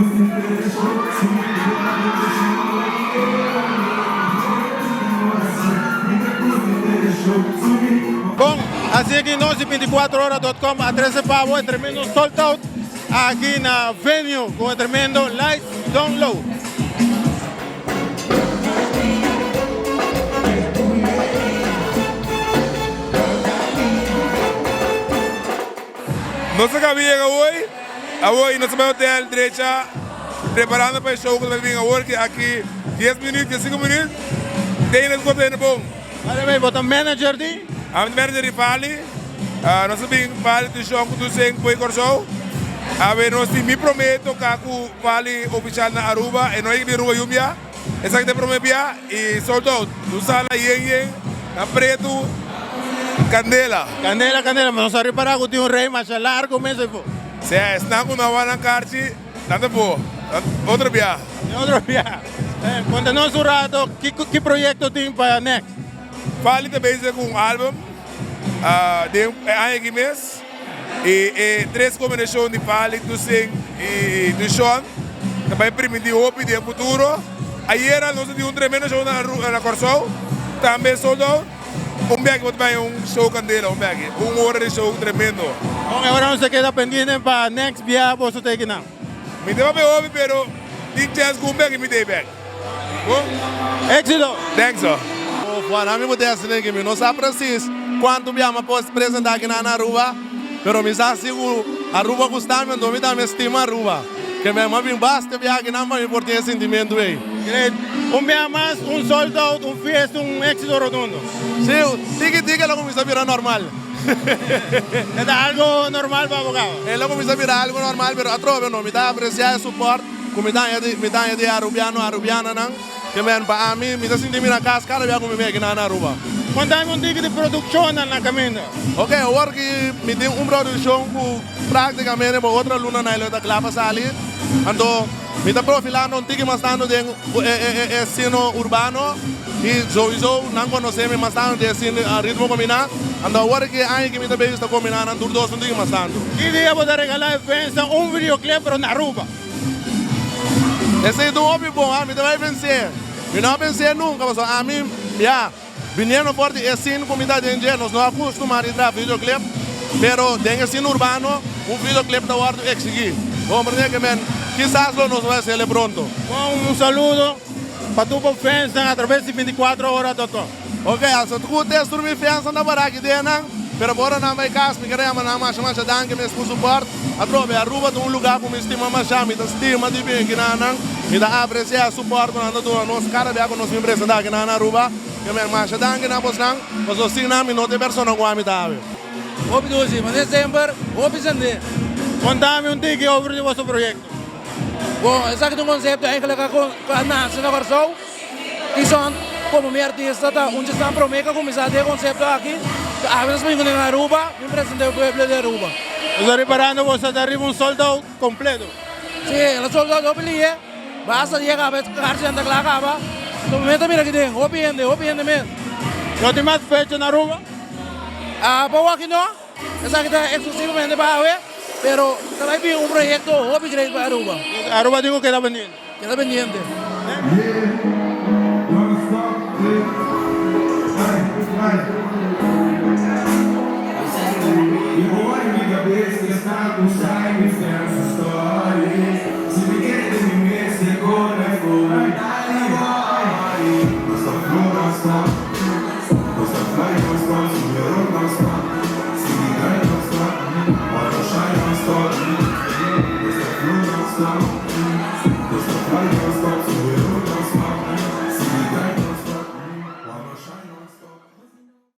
Bon, asina ki nos di 24ora.com a trece pa bo e tremendo sold out aki na venue cu e tremendo Lights Down Low. Nos a caba yega hoy, awo y nos a bay hotel drecha preparando pa e show cu ta bay bin awor ki aki dies minuut, diesinco minuut, te nos por tene bon. By the way, bo ta manager di? Ami ta manager di Fali, nos a bin Fali Tushon cu Tusen fo'i Corsou, awe nos tin mi prome toca cu Fali oficial na Aruba, e no yega di Aruba yumbia. Esaki ta e prome bia y sold out. Un sala yen yen na pretu candela. Candela candela, nos a ripara cu tin un rey masha largo mes eyfo. Sea esnan cu no a wak nan karchi nan ta for. Otro bia. Otro bia. Conta nos un rato ki proyecto tin pa next. Fali ta bezig cu un album den e aña aki mes. Y e tres combinacion di Pali, Toussaint y Dushon ta bay permiti hopi den futuro. Ayera nos a tin un tremendo show na Corsou, tambe sold out. Un biaha bo ta bay un show candela, un biaha, un ora di show tremendo. Bon, e ora nos ta keda pendiente pa next biaha boso ta ekinan. Mi ta papia hopi pero tin chance cu un biaha mi ta e bek. Bon? Éxito! Thanks ho. Bueno, ami bo ta hasi den mi no sa precies cuanto bia mi a por presenta aki na Aruba, pero mi sa si cu Aruba gusta mi, anto mi tambe stima Aruba. Ke mi a bin basta bia aki nan pa mi por tin e sentimiento ey. Great. Un bia mas, un sold out, un fiesta, un éxito rotundo. Si, tiki tiki lo cuminsa bira normal. E ta algo normal pa bo caba? E lo cuminsa bira algo normal, pero atrobe no, mi ta aprecia e support. Ku mi daña di mi daña di Arubiano Arubiananan ke men pa ami mi ta sinti mi na kas kada bia ku mi meki nan na Aruba. Konta mi un tiki di produkshonnan na kaminda. Ok awor ki mi tin un produkshon ku praktikamente pa otro luna nan lo ta kla pa sali anto mi ta profilando un tiki mas tantu den e e e sino urbano i souiso nan konosé mi mas tantu den e sino ritmo kombiná anto awor ki e aña ki mi ta bezig ta kombiná nan tur dos un tiki mas tantu. Ki dia bo ta regalá e fensa un videoclip pero na Aruba? Esei ta un hopi bon, ami ta bai pens'é. Mi no a pens'é nunka, pasobra ami, ya, biniendo for di e scene ku mi ta den dje, nos no a kustumá di traha videoclip, pero den e scene urbano un videoclip ta wòrdu eksigí. Bo komprendé ke men kisas lo nos bai hasiel pronto. Bon, un saludo pa tur bo fansnan atraves di 24 ora dot com. Ok, also ku tes tur mi fiansa na para aki den nan, pero por ora nan bai kas mi kere yama nan masha masha danki mes ku suport. Atrobe Aruba ta un luga ku mi stima masha, mi ta stima di bin aki na nan, mi ta apresia e suport ku nan ta duna nos kada bia ku nos bin presenta aki na Aruba. Ke men masha danki na bosnan, pasobra sin nan mi no ta e persona ku ami ta awe. Hopi dushi, mane semper, hopi sende. Konta mi un tiki over di boso proyekto. Bon, esaki ta un konsepto eigenlijk a nase na Kòrsou. Kison, komo mi artista ta un djesnan promé ku a kuminsá den e konsepto aki, ta awe nos bin den Aruba, bin presentá e pueblo di Aruba. Nos ta riparando boso ta riba un sold out kompleto. Sí, el a sold out hopi lihe, basta dia kaba e karchinan ta kla kaba. Ta momento ta mira aki den, hopi hende, hopi hende mes. No tin mas fecha na Aruba? Pa awor aki no, esaki ta eksklusivamente pa awe, pero ta bai bin un proyekto hopi great pa Aruba. Aruba tin ku keda pendiente. Keda pendiente.